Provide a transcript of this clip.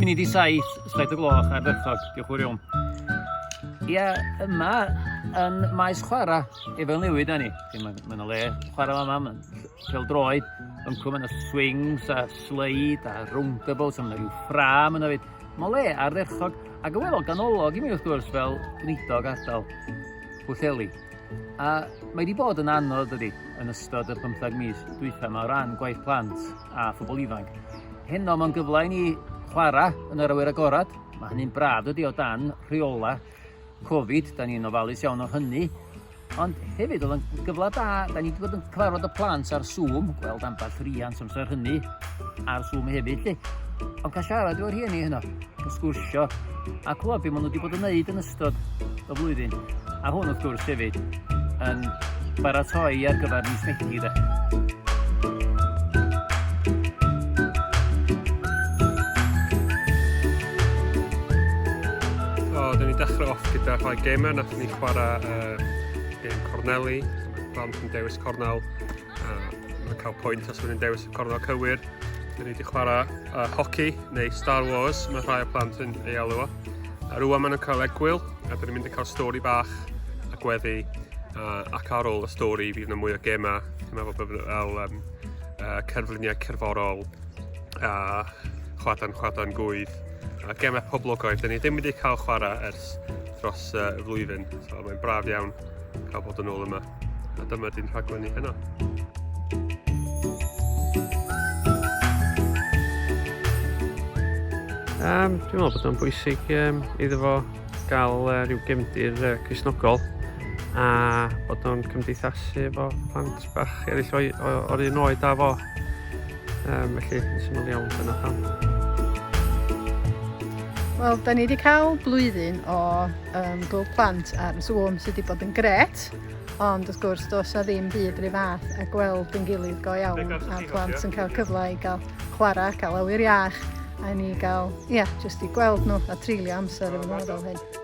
munud i saith, 7 o gloch, ardderchog, diolch yn fawr iawn. Ia, yma yn maes chwarae, efo newid da ni. Mae yna le chwarae yma, mae'n pêl-droed, ymcw mae yna swings a sleid a roundabouts, mae yna rhyw ffrâm yna fyd. Mae'n le ardderchog ac yn weddol ganolog i mi wrth gwrs fel gwneudog ardal Pwllheli. A mae wedi bod yn anodd dydy yn ystod y 15 mis dwytha yma o ran gwaith plant a phobl ifanc. Heno mae'n gyfle i ni chwarae yn yr awyr agored. Mae hynny'n braf dydy o dan rheola Covid, da ni'n ofalus iawn o hynny. Ond hefyd oedd yn gyfle da, da ni wedi bod yn cyfarfod y plant ar Zoom, gweld ambell riant amser hynny ar Zoom hefyd 'lly. Ond cael siarad efo'r rhieni heno, cael sgwrsio a clywed be maen nhw wedi bod yn neud yn ystod y flwyddyn. A hwn wrth gwrs hefyd yn baratoi ar gyfer mis Medi de. O, dyn ni dechrau off gyda rhai gemau, nath ni chwarae uh, gêm corneli, so mae plant yn dewis cornel, a mae'n cael pwynt os maen dewis y cornel cywir. Dyn ni wedi chwarae uh, hoci neu Star Wars, mae rhai o plant yn ei alw o. A rwan maen nhw'n cael egwyl, a dyn ni'n mynd i cael stori bach a gweddi, uh, ac ar ôl y stori fydd yna mwy o gemau, dwi'n meddwl bod fel um, uh, cerfluniau cerforol a chwadan chwadan gwydd a gemau poblogaidd. Dyn ni ddim wedi cael chwarae ers dros uh, y flwyddyn, so mae'n braf iawn cael bod yn ôl yma. A dyma di'n rhaglen ni heno. Um, dwi'n meddwl bod o'n bwysig um, iddo fo gael uh, rhyw gefndir uh, Cristnogol a bod o'n cymdeithasu efo plant bach eraill o'r un oed a fo. Um, felly, yn syml iawn dyna pam. Wel, da ni wedi cael blwyddyn o um, glwb plant ar Zoom sydd wedi bod yn gret, ond wrth gwrs does na ddim byd rhyw fath a gweld yn gilydd go iawn a plant yn cael cyfle i gael chwarae, cael awyr iach a ni gael, ia, yeah, jyst i gweld nhw a treulio amser efo nhw fel hyn.